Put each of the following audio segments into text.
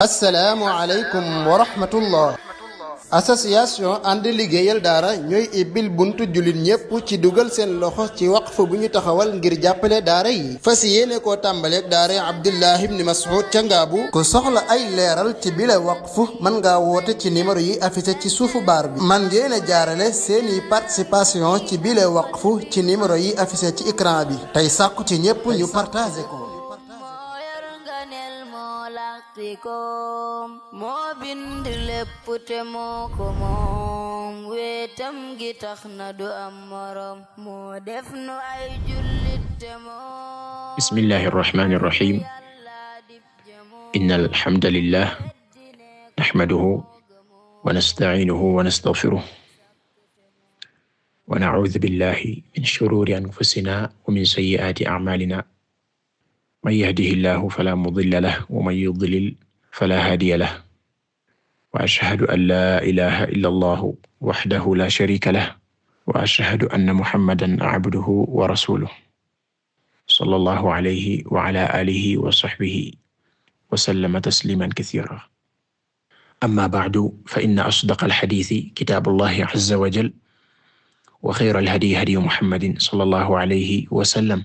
assalaamu aleykum wa rahmatullah. association ànd liggéeyal daara ñooy ibbil buntu jullit ñépp ci dugal seen loxo ci waqf bu ñu taxawal ngir jàppale daara yi fas yéene koo tàmbaleeg daara Abdullah ibn Mas'ud ca Ngaabu. ku soxla ay leeral ci bile waqf mën ngaa woote ci numéro yi affiché ci suufu baar bi. man ngeen a jaarale seeni participation ci bile waqf ci numéro yi affiché ci écran bi tey sàkku ci ñépp ñu partagé ko. moo bind lépp te moo ko moom wetam gi tax na du am morom moo def nu ay jullit te moom bismillahir rahmanir rahim innal hamdalillah nahmaduhu wa nasta'inuhu wa nastaghfiruh wa na'udhu billahi min shururi anfusina wa min sayyiati a'malina man yahdihillahu fala mudilla lahu wa man yudlil fala hadiya lahu wa ashhadu an la ilaha illa Allah wahdahu la sharika lahu wa ashhadu anna Muhammadan abduhu wa rasuluhu sallallahu alayhi wa ala alihi wa sahbihi wa sallama tasliman kathira amma ba'du fa inna asdaqal hadithi kitabullahi azza wa jalla wa khayral hadyi hadyu Muhammadin sallallahu alayhi wa sallam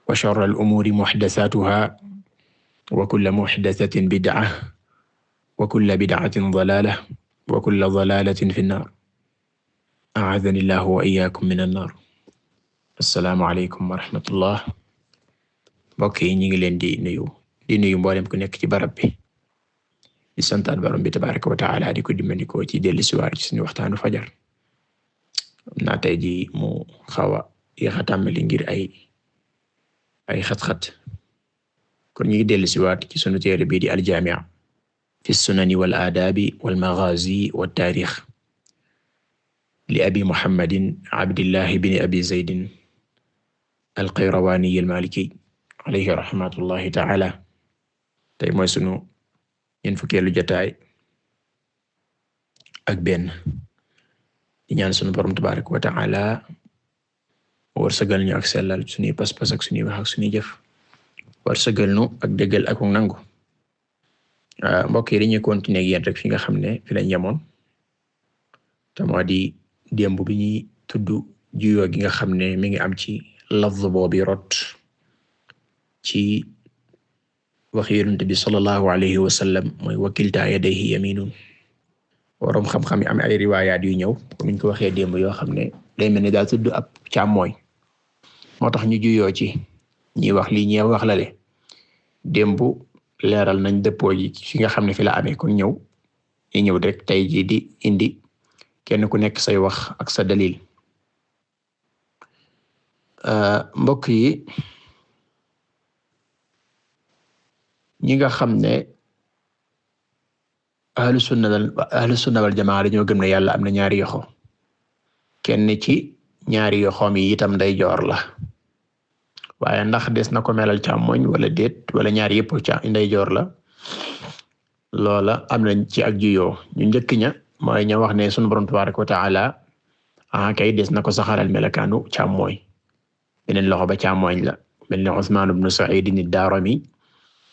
wa sharral umuri muhdathatuha wa kullu muhdathatin bid'ah wa kullu bid'atin dalalah wa kullu dalalatin fi an-nar a'adhani Allahu wa iyyakum min an-nar. Assalaamu alaykum wa rahmatullah. Mbokk yi ñu ngi leen di nuyu mboolem ku nekk ci barab bi di santaat borom bi tabaaraka wa ta'ala di ko dimbandikoo ci dellusiwaat ci suñu waxtaanu fajar. Naa tey ji mu xaw a yéex a tàmbali ngir ay xat-xat kon ñu ngi dellusiwaat ci sunu téere bii di al-Jaami' fi sunani wal aadaabi wal maghaazi wat taarix li abi Muhammadin Abdillah ibn abi Zaydin al-Qayrawaani al-Maaliki alayhi rahmatullahi ta'ala. tey mooy sunu ñeent fukkeelu jotaay ak benn di ñaan sunu borom tabaaraka wa ta'ala wërsëgal ñu ak sellal suñuy pas-pas ak suñuy wax ak suñuy jëf wërsëgal ñu ak dëggal ak nangu. mbokk yi dañuy continuer ak yéen rek fi nga xam ne fi lañ yemoon te moo di démb bi ñuy tudd juyoo gi nga xam ne mi ngi am ci lafz boobu rot ci wax Yonent bi sallallahu alayhi wa sallam mooy wa kiltaa yadayhi yaminun. waroom xam-xam yi am ay riwaayaat yu ñëw comme niñ ko waxee démb yoo xam ne day mel ni daal tudd ab càmmooñ moo tax ñu juyoo ci ñi wax lii ñi wax la le démb leeral nañ dëppoo ji fi nga xam ne fi la amee kon ñëw rek tey jii di indi kenn ku nekk say wax ak sa dalil. mbokk yi ñi nga xam ne ahlu sunna wal jamaa dañoo gëm ne yàlla am na ñaari yoxo kenn ci ñaari yoxoom yi itam day joor la waaye ndax des na ko melal càmmoñ wala déet wala ñaari yëpp nday joor la loola am nañ ci ak juyoo ñu njëkk ña mooy ña wax ne sunu borom tabaaraka wa ta'ala kay des na ko saxalal melakaanu càmmoñ beneen loxo ba càmmoñ la mel ne Usmaan ibn Sa'iid ad-Daarimi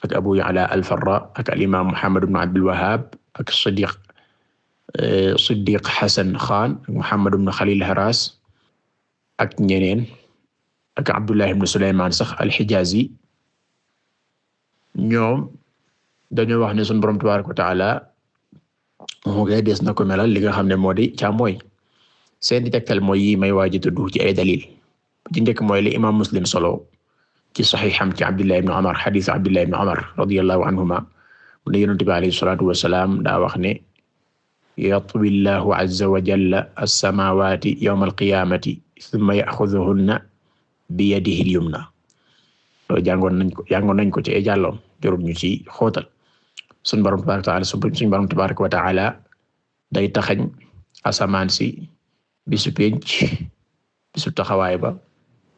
ak Abu Ya'la al-Farra ak al-imaam Muhammad ibn Abdul Wahhab ak Siddiq Hasan Khan ak Muhammad ibn Khalil Haras ak ñeneen ak Abdullah ibn Sulaymaan sax al-Hijazi ñoom dañoo wax ne sunu Boroom tabaaraka wa ta'ala moo koy des na ko melal li nga xam ne moo di càmmooñ seen di tegtal mooy yi may waaji tudd ci ay dalil ci njëkk mooy li imaam Muslim solo ci saxiixam ci Abdullah ibn Umar xadiis Abdullah ibn Umar radiyallahu anhuma mu ne Yonent bi alayhi salaatu wa salaam daa wax ne yatwi Allahu azza wa jalla as-samaawaati yawma al-qiyaamati thumma ya'xuduhunna bi yadihi al-yumna. loolu jàngoon nañ ko ci ay jàlloon jarul ñu ci xóotal. suñu Boroom tabaaraka wa ta'ala day taxañ asamaan si bisu penc bisu taxawaay ba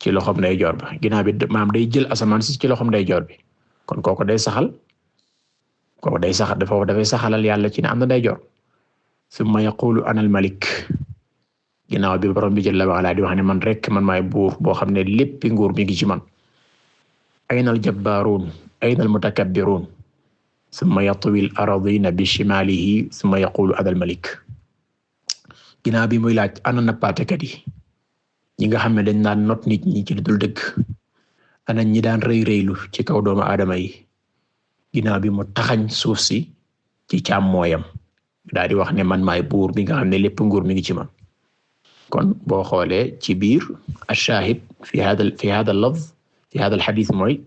ci loxoom ndeyjoor ba ginnaaw bi maam day jël asamaan si ci loxoom ndeyjoor bi kon kooku dafay saxalal yàlla ci ne am na ndeyjoor. summa yaqulu ana al-malik ginnaaw bi borom bi jalla wa ala di wax ne man rek man maay buur boo xam ne lépp nguur mi ngi ci man. ayna al-jabbaaruun ayna al-mutakabbiruun summa yatwi al-aradina bi shimalihi summa yaqulu ana al-malik ginnaaw bi muy laaj ana nappaatekat yi ñi nga xam ne dañ naan not nit ñi ci lu dul dëgg ana ñi daan rëy rëylu ci kaw doomu aadama yi ginnaaw bi mu taxañ suuf si ci càmmooyam daal di wax ne man maay buur bi nga xam ne lépp nguur mi ngi ci man kon boo xoolee ci biir ash-shahid fi hada al-lafz fi hada al-hadith mooy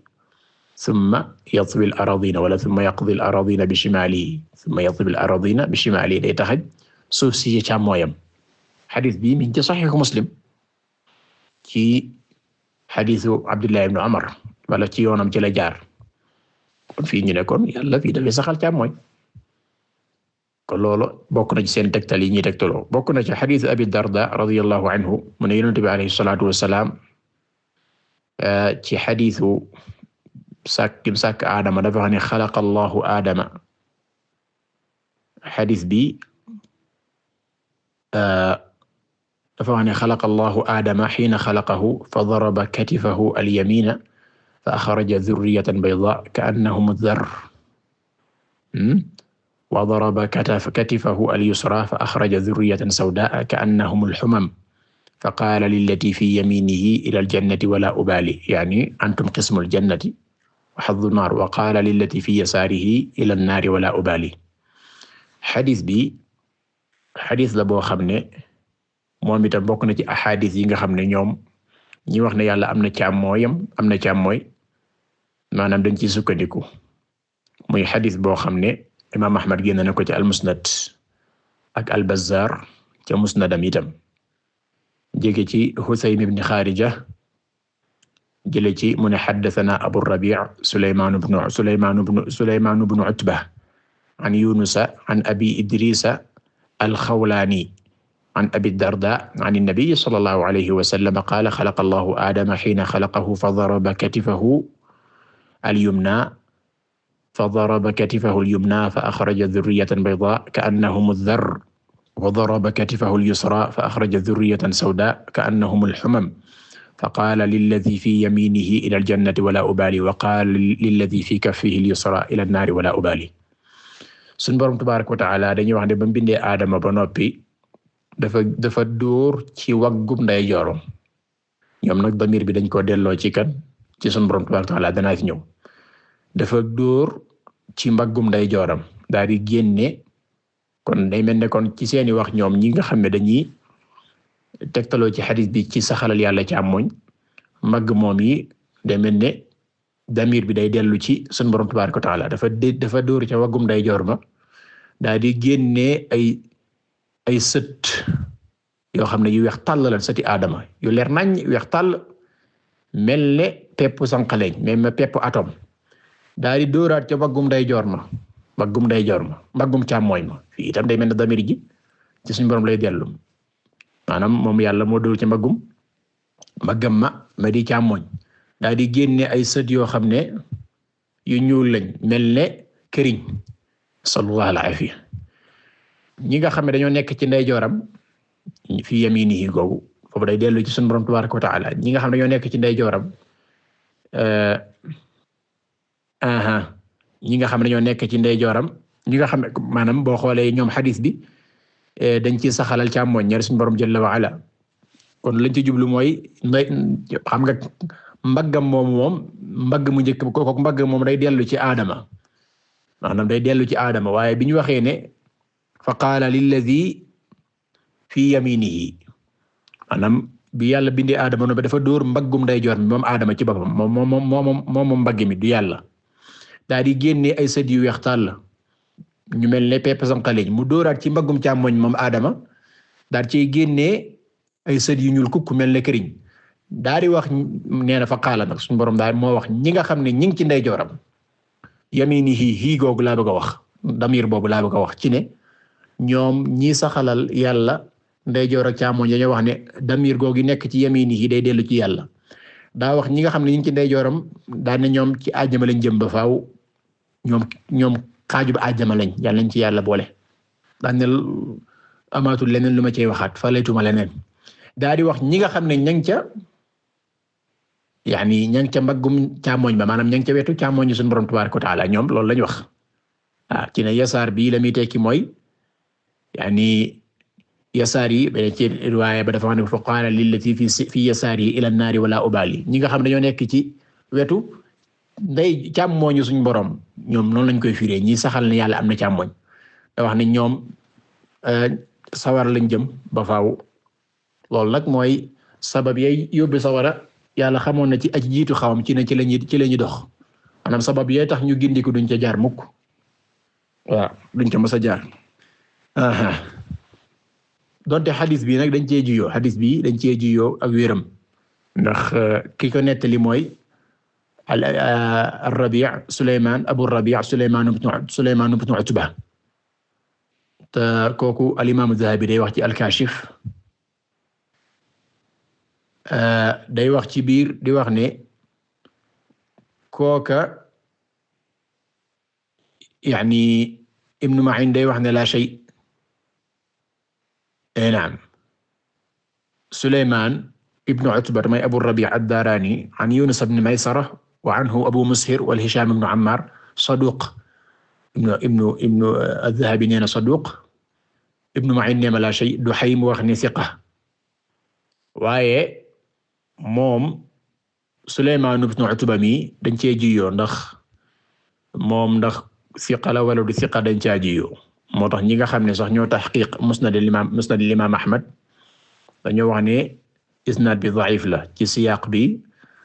summa yatwi al-aradina wala summa yaqdi al-aradina bi shimalihi summa yatwi al-aradina bi shimalihi day taxañ suuf si ci càmmooyam hadith bi mi ngi ci sahih Muslim ci xadiisu Abdullah ibn Umar wala ci yoonam ci la jaar kon fii ñu ne kon yàlla fii dafay saxal càmmooñ kon loolu bokk na ci seen tegtal yi ñuy tegtaloo bokk na ci xadiisu Abi Darda radiyallahu anhu mu ne Yonent bi alayhi salaatu wassalaam ci xadiisu sàkk Aadama dafa wax ne xalaqa Allahu Aadama xadiis bi dafa wax ne xalaqa Allahu Aadama xiina xalaqahu fa daraba katifahu al-yamiina fa axraja zurriyatan baydaa ka'annahum ad-darr wa daraba katifahu al-yusraa fa axraja zurriyatan sawdaa ka'annahum al-humam fa qaala lillatii fii yamiinihi ilal jannati wa laa ubaali yaani antum qismul jannati wa hazzun naar wa qaala lillatii fii yasaarihi ilan naari wa laa ubaali. Xadiis bi xadiis la boo xam ne moom itam bokk na ci ahadis yi nga xam ne ñoom ñi wax ne yàlla am na càmmooy maanaam dañ ciy sukkandiku muy xadis boo xam ne imaam Ahmad génn na ko ci al-Musnad ak al-Bazzar ca musnadam itam jege ci Husaym ibn Kharija jële ci mu ne haddathana Abu Rabi' Sulaymaan ibn Utba an Yunus an Abi Idris al-Khawlani an Abi Darda an an-nabi sallallahu alayhi wa sallam qaala xalaqa Allahu Aadama hiina xalaqahu fa daraba katifahu al-yumnaa fa axraja zurriyatan baydaa ka'annahum ad-darr wa daraba katifahu al-yusraa fa axraja zurriyatan sawdaa ka'annahum al-humam fa qaala lilladhii fii yamiinihi ilal jannati wa laa ubaalii wa qaala lilladhii fii kaffihi al-yusraa ilan naari wa laa ubaalii. Sunu Boroom tabaaraka wa ta'aala dañuy wax ne ba mu bindee Aadama ba noppi dafa dóor ci waggub ndeyjooram ñoom nag damir bi dañ ko delloo ci kan ci sunu Boroom tabaaraka wa ta'aala danaa fi ñëw dafa dóor ci mbaggum ndeyjooram daal di génne kon day mel ne kon ci seeni wax ñoom ñi nga xam ne dañuy tegtaloo ci xadiis bi ci saxalal yàlla càmmoñ mbagg moom yi day mel ne damir bi day dellu ci sunu Boroom tabaaraka wa ta'aala dafa dóor ca waggum ndeyjoor ma daal di génne ay sët yoo xam ne yu weex tàll la sëti Adama yu leer nañ weex tàll mel ne pepp sànqaleñ même pepp atom daal di dóoraat ca mbaggum ndeyjoor ma mbaggum càmmooñ ma fii itam day mel ne damir ji ci suñu Boroom lay dellu maanaam moom yàlla moo dóor ci mbaggam ma di càmmooñ daal di génne ay sët yoo xam ne yu ñuul lañ mel ne këriñ sallallahu alayhi ñi nga xam ne dañoo nekk ci ndeyjooram fi yaminihi googu foofu day dellu ci sunu Boroom tabaaraka wa ta'ala ñi nga xam ne dañoo nekk ci ndeyjooram ñi nga xam ne dañoo nekk ci ndeyjooram ñi nga xam ne maanaam boo xoolee ñoom xadiis bi dañ ci saxalal càmmooñ ñaar sunu Boroom jalla wa ala kon lañ ci jublu mooy xam nga mbaggam moom mbagg mu njëkk kooku mbagg moom day dellu ci Aadama maanaam day dellu ci Aadama waaye bi ñu waxee ne fa qaala lilladhi fi yaminihi maanaam bi yàlla bindee Adama no ba dafa dóor mbaggum ndeyjoor mi moom Adama ci boppam moom mbagg mi du yàlla daal di génne ay sët yu weex tàll ñu mel ne pepp sanqaleñ mu dóoraat ci mbaggum càmmoñ moom Adama daal ciy génne ay sët yu ñuul kukk mel ne këriñ daal di wax nee na fa qaala nag suñu borom daal moo wax ñi nga xam ne ñi ngi ci ndeyjooram yaminihi hii googu laa bëgg a wax damir boobu laa bëgg a wax ci ne ñoom ñi saxalal yàlla ndeyjoor ak càmmoñ dañoo wax ne damir googu nekk ci yaminihi day dellu ci yàlla daa wax ñi nga xam ne ñi ngi ci ndeyjooram daan ne ñoom ci àjjama lañ jëm ba faaw ñoom xaaju ba àjjama lañ yàlla nañ ci yàlla boole daan ne amaatul leneen lu ma cey waxaat fa laytuma leneen daa di wax ñi nga xam ne ña ngi ca yaani ña ngi ca mbaggum càmmoñ ba maanaam ña ngi ca wetu càmmoñ suñu borom tabaaraka wa taala ñoom loolu lañu wax ci ne yasaar bii la muy tekki mooy yaani yasaar yi ba ci riwaaya ba dafa wax ne fa qaala lillati fi yasaari ila an-naari wala ubaali ñi nga xam ne dañoo nekk ci wetu nday càmmooñu suñ borom ñoom noonu lañ koy firee ñi saxal ne yàlla am na càmmooñ da wax ne ñoom sawar lañ jëm ba faaw loolu nag mooy sabab yay yóbbu sawara yàlla xamoon na ci aj jiitu xawam ci ne ci lañu dox maanaam sabab yee tax ñu gindiku duñ ca jaar mukk waaw duñ ca mës a jaar donte xadis bi nag dañ cee juyoo ak wéram ndax ki ko nettali mooy ar-Rabi' Abu Rabi' Sulaymaan ibn Utba te kooku al-Imaam Az-Zahabi day wax ci al-Kaashif day wax ci biir di wax ne kooka yaani Ibn Ma'in day wax ne la shay naam Sulaymaan ibn Utba may Abu Rabi' ad-Darani an Yunus ibn Maysara wa anhu Abu Mushir wal Hisham ibn Ammar saduq ibn Az-Zahabi nee na saduq Ibn Ma'in nee na la shay Duhaym wax ne thiqa waaye moom Sulaymaan ibn Utba mi dañ cee jiyoo ndax thiqa la wala du thiqa dañ cee jiyoo moo tax ñi nga xam ne sax ñoo tahqiq musnad al-Imam Ahmad dañoo wax ne isnaad bi da'if la ci siyaaq bi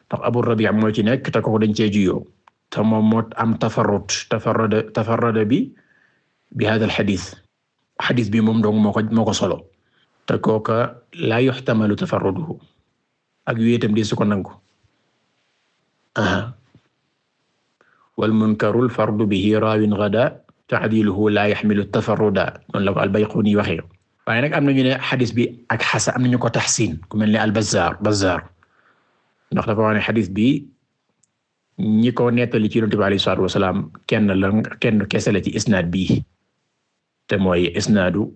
ndax Abu Rabi' moo ci nekk te kooku dañ cee jiyoo te moom moo am tafarrada bi hada al-hadith bi moom dong moo ko solo te kooka la yuhtamalu tafarruduhu ak wéetam di su ko nangu wal munkaru al-fardu bihi raawin ghadaa ta'diluhu la yaxmilu tafarruda noonu la ko al-Bayquni waxee waaye nag am nañu ne xadis bi ak xasan am nañu ko taxsin ku mel ne al-Bazzaar ndax dafa wax ne xadis bi ñi ko nettali ci Yonent bi alayhi salaatu wa salaam kenn kese la ci isnaad bi te mooy isnaadu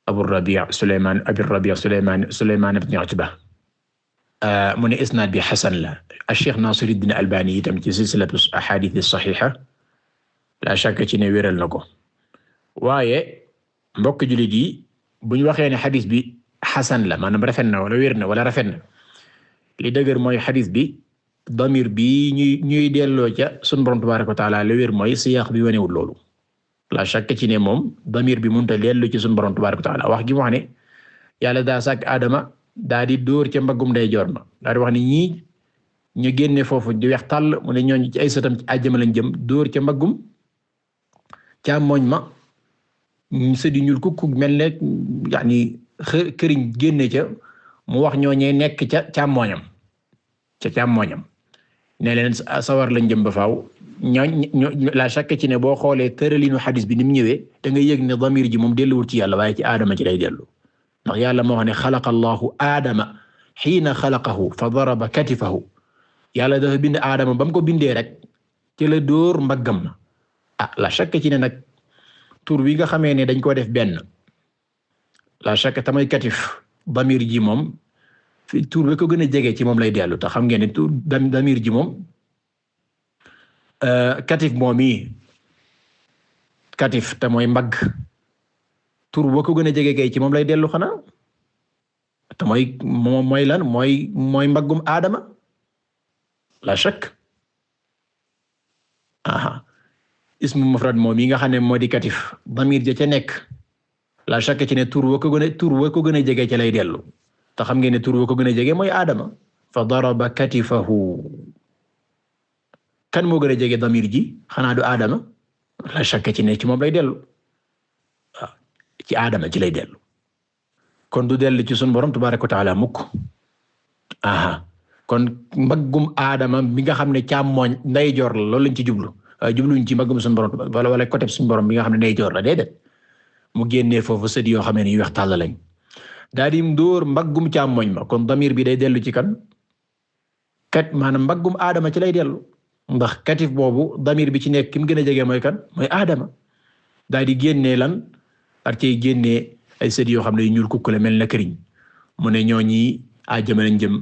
Abu Rabi' Sulaymaan ibn Utba mu ne isnaad bi xasan la Cheikh Naasiruddin Albani itam ci silsilatu axaadiis as-saxiixa la shakka ci ne wéral na ko waaye mbokk jullit yi bu ñu waxee ne xadis bi xasan la maanaam rafet na wala wér na wala rafet na li dëgër mooy xadis bi damir bi ñuy delloo ca sunu Boroom tabaaraka wa taala la wér mooy siyaaq bi wanewul loolu la shakka ci ne moom damir bi mënut a dellu ci sunu Boroom tabaaraka wa taala wax gi mu wax ne yàlla daa sàkk Adama daa di dóor ca mbaggum ndeyjoor ma daa di wax ne ñii ñu génne foofu di weex tàll mu ne ñooñu ci ay sëtam ci àjjana lañ jëm dóor ca mbaggum càmmoñ ma sëdi ñuul kukk mel ne yaani këriñ génne ca mu wax ñooñee nekk ca càmmoñam ne leen sawar lañ jëm ba faaw la shakka ci ne boo xoolee tëralinu xadis bi ni mu ñëwee da nga yëg ne damir ji moom delluwul ci yàlla waaye ci aadama ci lay dellu ndax yàlla moo wax ne xalaqa allahu aadama xiina xalaqahu fa daraba katifahu yàlla dafa bind aadama ba mu ko bindee rek ci la dóor mbaggam na la shakka ci ne nag tur wi nga xamee ne dañ ko def benn la shakka tamay katif damir ji moom tur bi ko gën a jege ci moom lay dellu te xam ngeen ne tur damir ji moom katif moomi katif te mooy mbagg tur boo ko gën a jege kay ci moom lay dellu xanaa te mooy lan mooy mbaggum aadama la shakk ismu mufrad moom yi nga xam ne moo di katif damir ja ca nekk la shakk ci ne tur wa ko gën a jege ca lay dellu te xam ngeen ne tur wa ko gën a jege mooy aadama fa daraba katifahu kan moo gën a jege damir ji xanaa du aadama la shakk ci ne ci moom lay dellu ci aadama ci lay dellu kon du dellu ci sunu borom tabaaraka wa taala mukk kon mbaggum aadama mi nga xam ne càmmooñ ndeyjoor la loolu lañ ci jubluñ ci mbaggum sunu borom wala côté sunu borom bi nga xam ne ndeyjoor la déedéet mu génnee foofu sëdd yoo xam ne yu weex tàll lañ daal di dóor mbaggum càmmooñ ma kon damir bi day dellu ci kan maanaam mbaggum aadama ci lay dellu ndax katif boobu damir bi ci nekk ki mu gën a jege mooy kan mooy aadama daal di génnee lan ak cay génnee ay sëdd yoo xam ne yu ñuul kukk la mel na këriñ mu ne ñooñi àjjana lañ jëm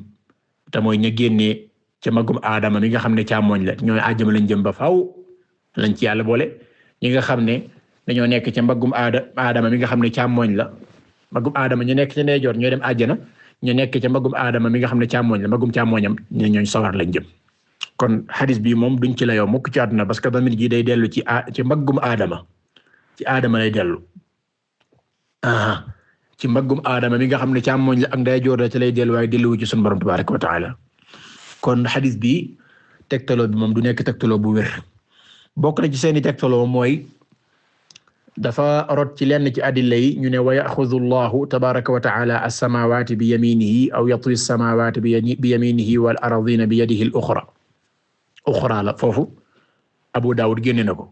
te mooy ña génnee ca magum aadama mi nga xam ne càmmooñ la ñooy àjjana lañ jëm ba faaw lañ ci yàlla boole ñi nga xam ne dañoo nekk ca mbaggum aadama mi nga xam ne càmmooñ la mbaggum aadama ñu nekk ca ndeyjoor ñooy dem àjjana ñu nekk ca mbaggum aadama mi nga xam ne càmmooñ la mbaggum càmmooñam ñooñ sawar lañ jëm kon xadis bi moom duñ ci la yow mukk ci àdduna parce que damir ji day dellu ci mbaggum aadama ci aadama lay dellu ci mbaggum aadama mi nga xam ne càmmooñ la ak ndeyjoor la ci lay dellu waaye delluwu ci sunu borom tabaaraka wa taala kon xadis bi tegtaloo bi moom du nekk tegtaloo bu wér bokk na ci seeni tegtaloo mooy dafa rot ci lenn ci adilla yi ñu ne wa yaxudu allahu tabaraka wa taala as-samawati bi yaminihi aw yatwi as-samawati bi yaminihi wal aradina bi yadihi al-uxra la foofu Abu Dawud génne na ko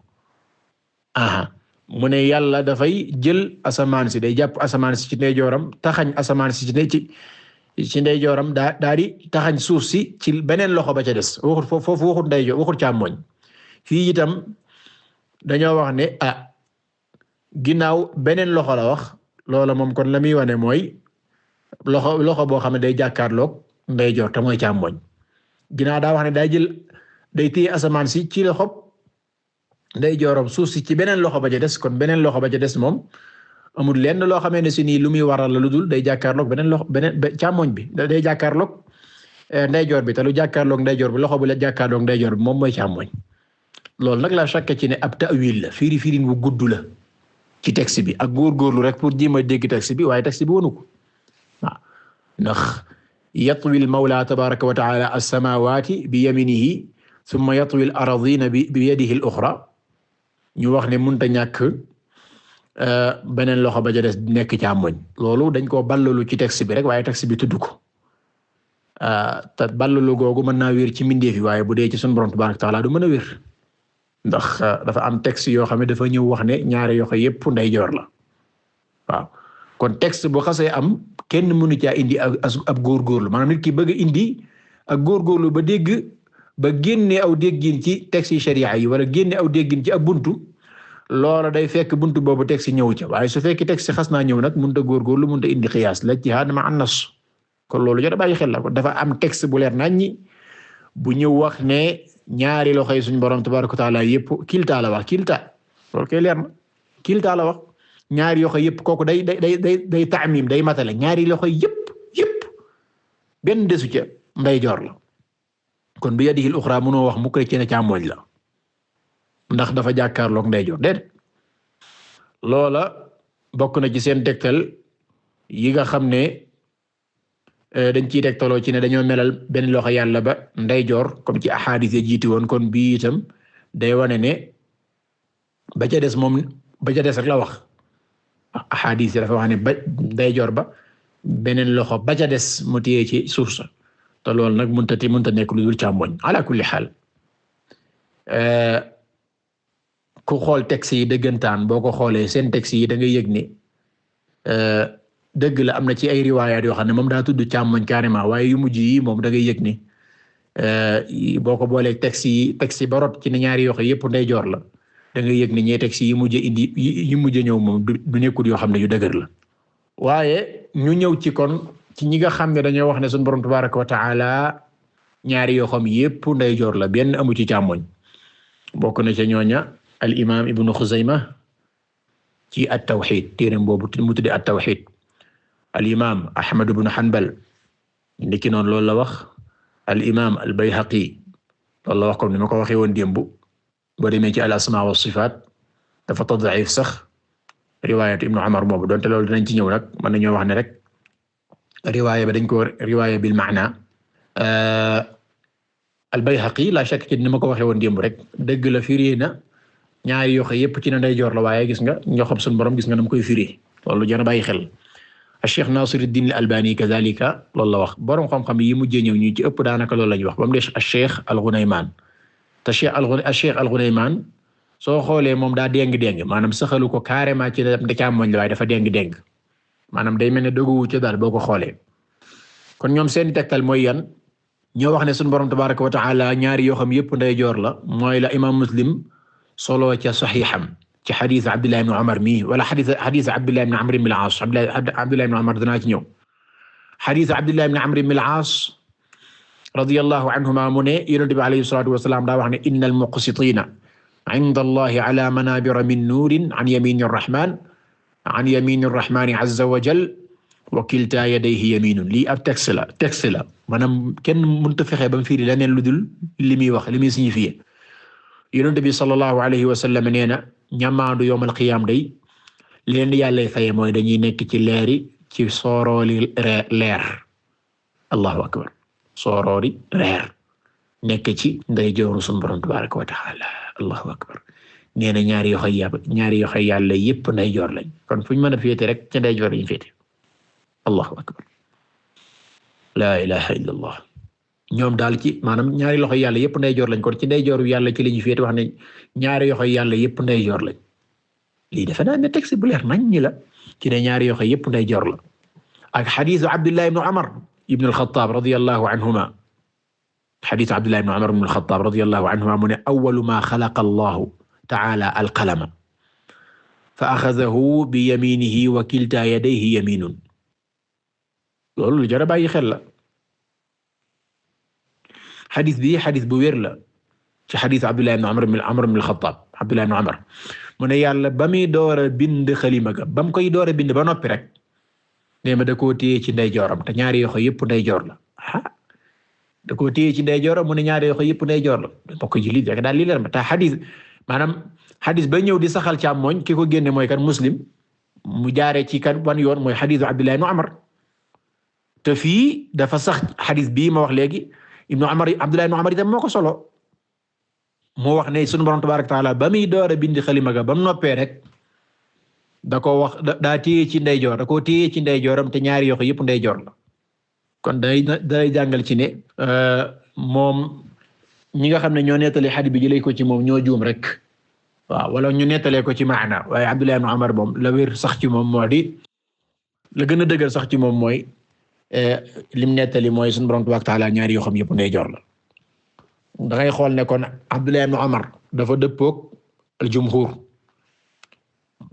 mu ne yàlla dafay jël asamaan si day jàpp asamaan si ci ndeyjooram taxañ asamaan si ci ndeyjooram daa di taxañ suuf si ci beneen loxo ba ca des waxut foofu waxut ndeyjoor waxut càmmoñ fii itam dañoo wax ne ginnaaw beneen loxo la wax loola moom kon la muy wane mooy loxo boo xam ne day jàkkaarloog ndeyjoor te mooy càmmoñ ginnaaw daa wax ne day téye asamaan si ci loxo ndeyjooram suuf si ci beneen loxo ba ca des kon beneen loxo ba ca des moom amul lenn loo xamee ne si nii lu muy waral la lu dul day jàkkaarloog beneen càmmoñ bi day jàkkaarloog ndeyjoor bi te lu jàkkaarloog ndeyjoor bi loxo bu la jàkkaarloog ndeyjoor bi moom mooy càmmoñ loolu nag la chaque ci ne ab ta'wil la firin wu gudd la ci texte bi ak góorgóorlu rek pour jéem a dégg texte bi waaye texte bi wonu ko waaw ndax yatwi al-mawla tabaraka wa ta'ala as-samawati bi yaminihi thumma yatwi al-aradina bi yadihi al-ukhra ñu wax ne mënta ñàkk beneen loxo ba ja des nekk càmmoñ loolu dañ koo ballalu ci texte bi rek waaye texte bi tudd ko te ballalu googu mën naa wér ci mbindeef yi waaye bu dee ci sunu borom tabaraka wa ta'ala du mën a wér ndax dafa am texte yoo xam ne dafa ñëw wax ne ñaari yoxo yépp ndeyjoor la waaw kon texte bu xasee am kenn mënu caa indi ab góorgóorlu maanaam nit ki bëgg a indi ak góorgóorlu ba dégg ba génne aw déggin ci texte yi sharia yi wala génne aw déggin ci ab buntu loola day fekk buntu boobu texte ñëw ca waaye su fekk texte xas naa ñëw nag mënut a góorgóorlu mënut a indi xiyaas la ijtihaad ma an nas kon loolu jot a bàyyi xel la kon dafa am texte bu leer nañ ñi bu ñëw wax ne ñaari loxo yi suñu borom tabaraka wa taala yëpp kilta la wax kilta loolu kay leer na kilta la wax ñaari loxo yëpp kooku day ta'mim day matale ñaari loxo yëpp benn desu ca ndeyjoor la kon bi yadihi al-ukhra mënoo wax mukk ci ne càmmoñ la ndax dafa jàkkaarloog ndeyjoor déedéet loola bokk na ci seen tegtal yi nga xam ne dañ ciy tegtaloo ci ne dañoo melal benn loxo yàlla ba ndeyjoor comme ci ahadis yi jiiti woon kon bii itam day wane ne ba ca des moom ba ca des rek la wax ahadis yi dafa wax ne ba ndeyjoor ba beneen loxo ba ca des mu téye ci suuf sa te loolu nag mënta nekk lu dul càmmoñ ala kulli xaal ku xool texte yi dëggantaan boo ko xoolee seen texte yi da ngay yëg ne dëgg la am na ci ay riwaayaat yoo xam ne moom daa tudd càmmoñ carrément waaye yu mujj yi moom da ngay yëg ne boo ko boolee texte yi ba rot ci ne ñaari yoo xam yëpp ndeyjoor la da ngay yëg ne ñee texte yi mujj indi yi mujj ñëw moom du nekkul yoo xam ne yu dëgër la waaye ñu ñëw ci kon ci ñi nga xam ne dañoo wax ne sunu borom tabaraka wa taala ñaari yoo xam yëpp ndeyjoor la benn amu ci càmmoñ bokk na ca ñooña al imaam ibnu Xuzayma ci at-Tawhid téereem boobu mu tudde at-Tawhid al imaam Ahmad ibn Hanbal ndiki noonu loolu la wax al imaam al Bayhaqi loolu la wax comme ni ma ko waxee woon démb boo demee ci al asmaa wa sifaat dafa tad'if sax riwaayatu ibnu Umar boobu donte loolu dinañ ci ñëw nag mën nañoo wax ne rek riwaaya ba dañ ko riwaaya bil maana al Bayhaqi la shakk ci ni ma ko waxee woon démb rek dëgg la firi na ñaari yoxo yépp ci na ndeyjoor la waaye gis nga ñoo xam sunu borom gis nga nam koy firi loolu jar a bàyyi xel Cheikh Nasiruddin al-Albani kazalika loolu la wax borom xam-xam yi mujjee ñëw ñu ci ëpp daanaka loolu la ñuy wax ba mu des Cheikh al-Ghunayman te Cheikh al-Ghunayman soo xoolee moom daa déng-déng maanaam saxalu ko carrément ci da càmmoñ la waaye dafa déng-déng maanaam day mel ne doguwu ci daal boo ko xoolee kon ñoom seen tegtal mooy yan ñoo wax ne sunu borom tabaraka wa taala ñaari yoo xam yépp ndeyjoor la mooy la imam Muslim solo ca saxiixam ci xadis Abdullah ibn Umar mi wala xadis Abdullah ibn Amr ibn al-As Abdullah ibn Umar danaa ci ñëw xadis Abdullah ibn Amr ibn al-As radiyallahu anhuma mu ne Yonent bi alayhi salaatu wa salaam daa wax ne innal muqsitiina inda Allahi ala manabira min nuurin an yamini rahmani azza wa jal wa kilta yadayhi yaminun. lii ab texte la maanaam kenn mënta fexe ba mu firi leneen lu dul li muy wax li muy signifié. Yonent bi sallallahu alayhi wa sallam nee na ñamaandu yawmal qiyaam day leen yàlla faye mooy dañuy nekk ci leeri ci soorooli leer. Allahu akbar, sooroori leer nekk ci ndeyjooru sunu Boroom tabaaraka wa ta'aala. Allahu akbar. nee na ñaari yoxo yàlla yépp ndeyjoor lañ, kon fu ñu mën a féete rek ca ndeyjoor lañ féete. Allahu akbar, laa ilaha illa allah. ñoom daal ci maanaam ñaari loxo yàlla yépp ndeyjoor lañ, kon ci ndeyjooru yàlla ci lañu féete. wax ne ñaari yoxo yàlla yépp ndeyjoor lañ. lii defe naa ne texte bu leer nañ ñi la ci ne ñaari yoxo yépp ndeyjoor la. ak xadiisu Abdullah ibn Umar ibn al-Khattab radiyallahu anhuma, xadiisu Abdullah ibn Umar ibn al-Khattab radiyallahu anhuma mu ne awwalu ma xalaqa Allahu ta'ala al-qalama fa axadahu bi yaminihi wa kilta yadayhi yaminun. loolu lu jar a bàyyi xel la. xadis bi xadis bu wér la ci xadis Abdullah ibn Umar ibn al-Khattab. Abdullah ibn Umar mu ne yàlla ba muy door a bind xalima ga, ba mu koy door a bind ba noppi rek nee ma da koo téye ci ndeyjooram te ñaari yoxo yépp ndeyjoor la. da koo téye ci ndeyjooram mu ne ñaari yoxo yépp ndeyjoor la. bokk ji lii rek daal lii leer ma te xadis maanaam xadis ba ñëw di saxal càmmoñ ki ko génne mooy kan Muslim, mu jaaree ci kan wan yoon mooy xadisu Abdullah ibn Umar. te fii dafa sax xadis bii ma wax léegi Abdullah ibn Umar itam moo ko solo. moo wax ne sunu Boroom tabaaraka wa ta'aala ba muy door a bind xalima ga ba mu noppee rek da ko wax daa téye ci ndeyjoor, da koo téye ci ndeyjooram te ñaari yoxo yépp ndeyjoor la. kon day jàngal ci ne moom ñi nga xam ne ñoo nettali xadis bi jëlee ko ci moom ñoo juum rek. waaw wala ñu nettalee ko ci maana, waaye Abdullah ibn Umar moom la wér sax ci moom moo di la gën a dëgër sax ci moom mooy lim nettali mooy sunu Boroom tabaaraka wa ta'aala ñaari yoxam yépp ndeyjoor la. da ngay xool ne kon Abdullah ibn Umar dafa dëppook al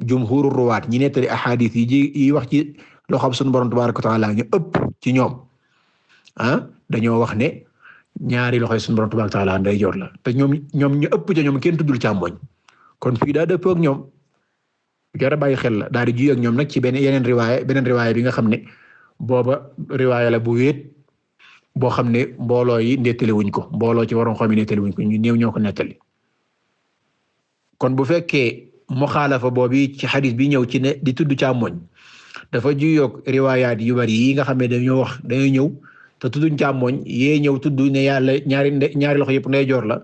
jumhuru ruwaat ñi nettali ahadith yi wax ci loxoom sunu Boroom tabaaraka wa ta'aala ñu ëpp ci ñoom dañoo wax ne ñaari loxoy sunu Boroom tabaaraka wa ta'aala ndeyjoor la te ñoom ñu ëpp ca ñoom kenn tuddul càmmoñ. kon fii daa dëppook ñoom jar a bàyyi xel la, daal di ji ak ñoom nag ci beneen riwaaya bi nga xam ne booba riwaaya la bu wéet boo xam ne mbooloo yi nettali wuñ ko, mbooloo ci waroon xam ne nettali wuñ ko, ñu néew ñoo ko nettali. kon bu fekkee muxaalafa boobu ci xadis bi ñëw ci ne di tudd càmmoñ dafa juyoog riwaayaat yu bari yi nga xam ne dañoo ñëw te tudduñ càmmoñ, yee ñëw tudd ne yàlla ñaari loxo yëpp ndeyjoor la,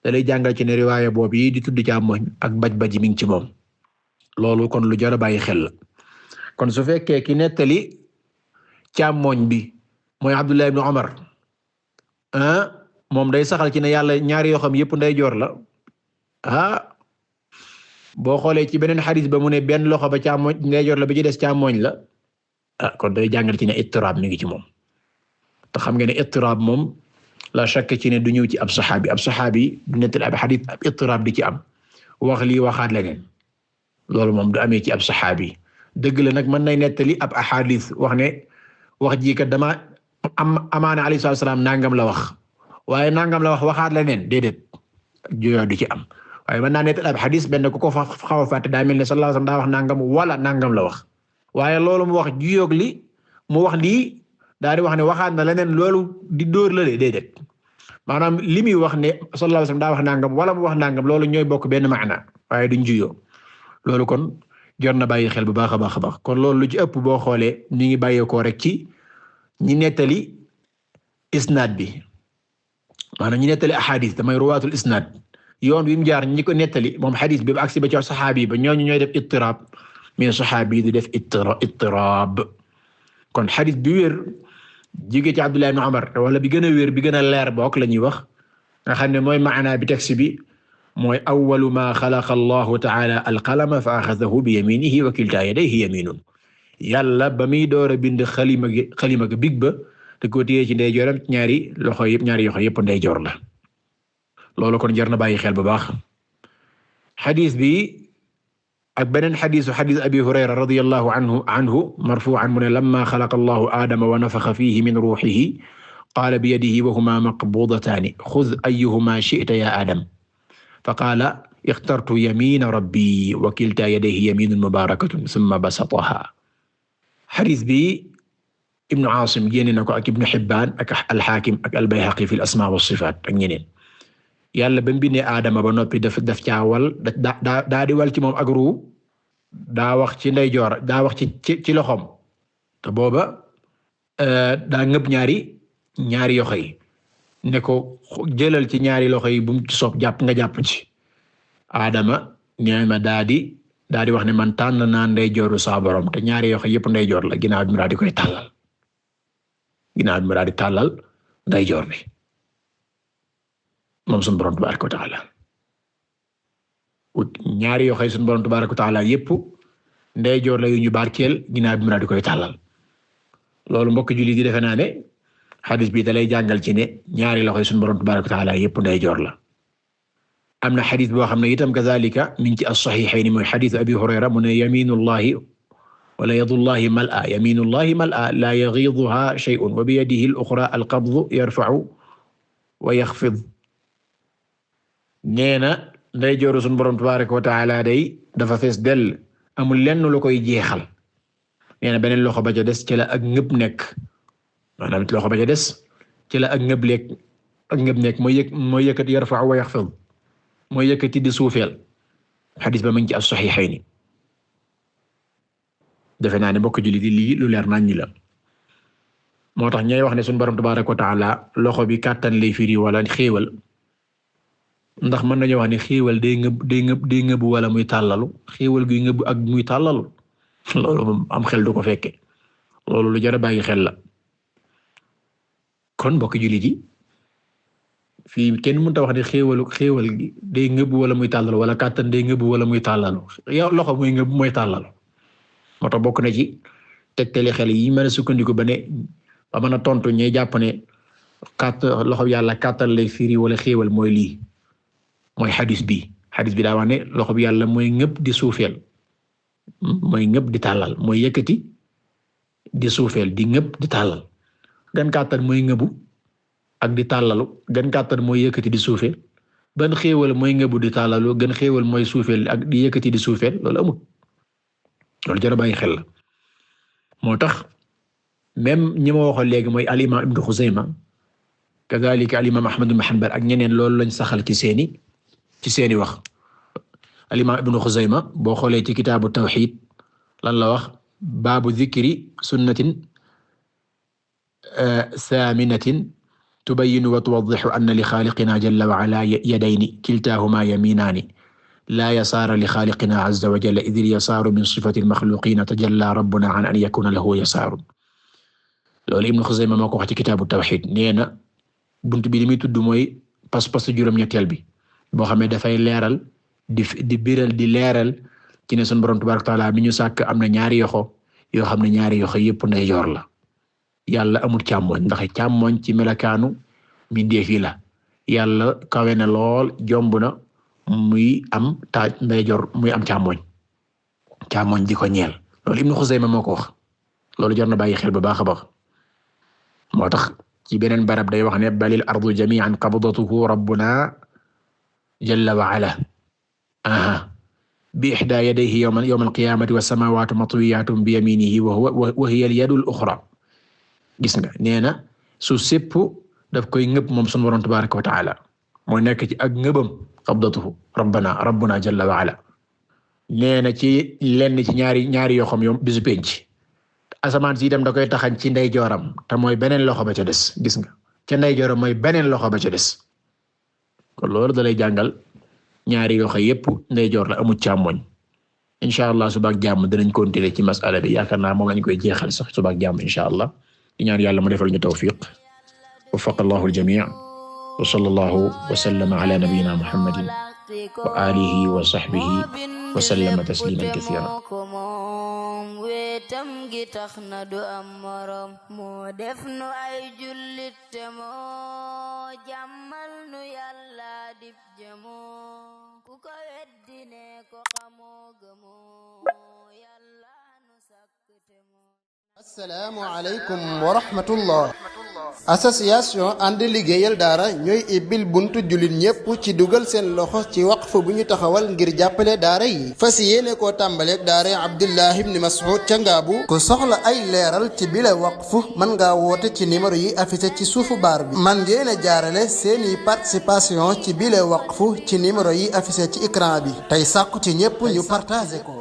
da lay jàngal ci ne riwaaya boobu yi di tudd càmmoñ ak baj mi ngi ci moom. loolu kon lu jar a bàyyi xel la. kon su fekkee ki nettali càmmoñ bi mooy Abdullah ibn Umar moom day saxal ci ne yàlla ñaari yoo xam yépp ndeyjoor la boo xoolee ci beneen xadis ba mu ne benn loxo ba càmmoñ ndeyjoor la bi ci des càmmoñ la kon day jàngal ci ne ittiraab mi ngi ci moom. te xam nga ne ittiraab moom la shakk ci ne du ñëw ci ab saxaabi du nettali ab xadis ab ittiraab di ci am wax lii waxaat leneen loolu moom du amee ci ab saxaabi. dëgg la nag mën nay nettali ab ahadis wax ne wax ji kat dama amaana alayhi salaam nangam la wax waaye nangam la wax waxaat leneen déedéet jooyoo du ci am. waaye mën naa nettali ab xadis benn ku ko xaw a fàtte daa mel ne sallallahu alayhi wasallam daa wax nangam wala nangam la wax waaye loolu mu wax juyoog li mu wax lii daal di wax ne waxaat na leneen loolu di dóor la déedéet maanaam li muy wax ne sallallahu alayhi wasallam daa wax nangam wala mu wax nangam loolu ñooy bokk benn maana waaye duñ juyoo loolu kon jor na bàyyi xel bu baax a baax a baax kon loolu lu ci ëpp boo xoolee ñu ngi bàyyeekoo rek ci ñi nettali isnaad bi maanaam ñi nettali ahadis damay ruwaatul isnaad yoon wi mu jaar ñi ko nettali moom xadis bi ba agsi ba ci saxaabi ba ñooñu ñooy def ittiraab mais saxaabi du def ittiraab kon xadis bi wér jóge ci Abdullah ibn Umar wala bi gën a wér bi gën a leer bokk la ñuy wax nga xam ne mooy maana bi texte bi mooy awwalu ma xalaqa Allahu ta'ala al-qalama fa axadahu bi yaminihi wa kiltaa yadayhi yaminun yàlla ba muy door a bind xalima ga big ba te ko téye ci ndeyjooram ñaari yoxo yépp ndeyjoor la loolu kon jar na bàyyi xel bu baax xadis bi ak beneen xadis Abi Hurayra radiyallahu anhu marfu'an mu ne lamma xalaqa Allahu Aadama wa nafaxa fiihi min ruuhihi qaala bi yadihi wa humaa maqbuudataani xuz ayyuhumaa shi'ta yaa Aadam fa qaala ixtartu yamina rabbi wa kilta yadayhi yaminun mubarakatun thumma basataha. xadis bi Ibnu Aasim génne na ko ak Ibnu Hibbaan ak al-Haakim ak al-Bayhaqi fi al-asmaa wa sifaat ak ñeneen. yàlla ba mu bindee Aadama ba noppi daf caawal daa di wal ci moom ak ruu daa wax ci ndeyjoor daa wax ci loxoom te booba daa ngëb ñaari yoxo yi ne ko jëlal ci ñaari loxo yi bu mu ci soob jàpp nga jàpp ci. Aadama ñeema daa di wax ne man tànn naa ndeyjooru saa borom te ñaari yoxo yëpp ndeyjoor la ginnaaw bi mu daa di koy tàllal ndeyjoor bi moom sunu borom tabaaraka wa taala ñaari yoxo yi sunu borom tabaaraka wa taala yëpp ndeyjoor la yu ñu barkeel ginnaaw bi mu daa di koy tàllal. loolu mbokk julli di defe naa ne xadis bi da lay jàngal ci ne ñaari loxo yi sunu borom tabaaraka wa taala yëpp ndeyjoor la. am na xadis boo xam ne itam kazaalika min ci as-saxiixayni mooy xadisu Abi Hurayra mu ne yamiinullahi wala yadullahi mal'a yamiinullahi mal'a laa yaghiiduhaa shay'un wa biyadihi al-uxraa al-qabdu yarfa'u wa yaxfid. nee na ndeyjooru sunu borom tabaaraka wa taala day dafa fees dell amul lenn lu koy jeexal. nee na beneen loxo ba ca des ci la ak ngëb nekk maanaam loxo ba ca des ci la ak ngëb nekk mooy yëkkati yarfa'u wa yaxfid mooy yëkkati di suufeel. xadis ba mu ngi ci as-saxiixayni. defe naa ne mbokk jullit yi lii lu leer nañ la moo tax ñooy wax ne sunu borom tabaaraka wa taala loxo bi kàttan lay firi wala xéewal ndax mën nañoo wax ne xéewal day ngëb wala muy tàllalu xéewal guy ngëb ak muy tàllalu loolu moom am xel du ko fekke loolu lu jar a bàyyi xel la. kon mbokk jullit yi fii kenn mënta wax ne xéewal gi day ngëb wala muy tàllalu wala kàttan day ngëb wala muy tàllalu yow loxo muy ngëb mooy tàllalu. moo tax bokk na ci tegtali xel yi mën a sukkandiku ba mën a tontu ñuy jàpp ne loxo yàlla kàttan lay firi wala xéewal mooy lii mooy xadis bi daa wax ne loxo bi yàlla mooy ngëb di suufeel mooy ngëb di tàllal mooy yëkkati di suufeel di ngëb di tàllal gan kàttan mooy ngëbu ak di tàllalu gan kàttan mooy yëkkati di suufeel ban xéewal mooy ngëbu di tàllalu gan xéewal mooy suufeel ak di yëkkati di suufeel loolu amul. loolu jar a bàyyi xel la moo tax même ñi ma waxoon léegi mooy al imaam Ibn Xuzayma kazaalika al imaam Ahmad ibn Hanbal ak ñeneen loolu lañ saxal ci seeni wax. al imaam Ibn Xuzayma boo xoolee ci kitaabu tawxiid lan la wax baabu dikri sunnatin saaminatin tubayyinu wa tuwaddixu anna li xaaliqinaa jalla wa alaa yadayni kiltaahumaa yamiinaani laa yasaara li xaaliqinaa azza wa jalla idil yasaaru min sifati al-maxluuqiina tajallaa rabbunaa an an yakuuna lahu yasaarun. loolu Ibn Xuzayma moo ko wax ci kitaabu tawxiid nee na buntu bi li muy tudd mooy pas-pasu juróom-ñetteel bi boo xam ne dafay leeral di biral di leeral ci ne sunu Boroom tabaaraka wa taala mi ñu sàkk am na ñaari yoxo yoo xam ne ñaari yoxo yépp ndeyjoor la. yàlla amul càmmoñ ndax càmmoñ ci melakaanu mbindeef yi la yàlla kawe na lool jomb na muy am taaj ndeyjoor muy am càmmoñ di ko ñeel loolu Ibnu Xuzayma moo ko wax loolu jar na bàyyi xel bu baax a baax moo tax ci beneen barab day wax ne balil ardu jami'an qabdatuhu rabbuna jalla wa ala bi ihdaa yadayhi yawma al-qiyaamati was-samaawaatu matwiyaatun bi yamiinihi wa hiya al-yadu al-uxraa gis nga nee na su sépp daf koy ngëb moom sunu Boroom tabaaraka wa ta'aala moo nekk ci ak ngëbam qabdatuhu rabbuna jalla wa ala nee na ci lenn ci ñaari yoo xam yoom bisu penc asamaan si itam da koy taxañ ci ndeyjooram te mooy beneen loxo ba ca des gis nga ca ndeyjooram mooy beneen loxo ba ca des kon loolu da lay jàngal ñaari loxo yépp ndeyjoor la amul càmmoñ insha allah suba ak jàmm dinañ continuer ci masala bi yaakaar naa moom lañ koy jeexal sax suba ak jàmm insha allah di ñaan yàlla mu defal ñu tawfiq waffaqa allahu al-jamii' wa sallallahu wa sallama ala nabiyyina muhammadin wa alihi wa sahbihi wa sallama tasliman kathiran wetam gi tax na du am morom moo def nu ay jullit te moo jàmmal nu yàlla dib jëmoo ku ko weddi ne ko xamoo gëmoo yàlla nu sàkk te moo assalaamu aleykum wa rahmatullah association ànd liggéeyal daara ñooy ibbil buntu jullit ñépp ci dugal seen loxo ci waqf waqfu bu ñu taxawal ngir jàppale daara yi fas yéene koo tàmbaleeg daara Abdullah ibn Mas'ud ca Ngaabu. ku soxla ay leeral ci bile waqfu mën ngaa woote ci numéro yi affiché ci suufu baar bi. man ngeen a jaarale seeni participation ci bile waqfu ci numéro yi affiché ci écran bi tey sàkku ci ñépp ñu partagé ko.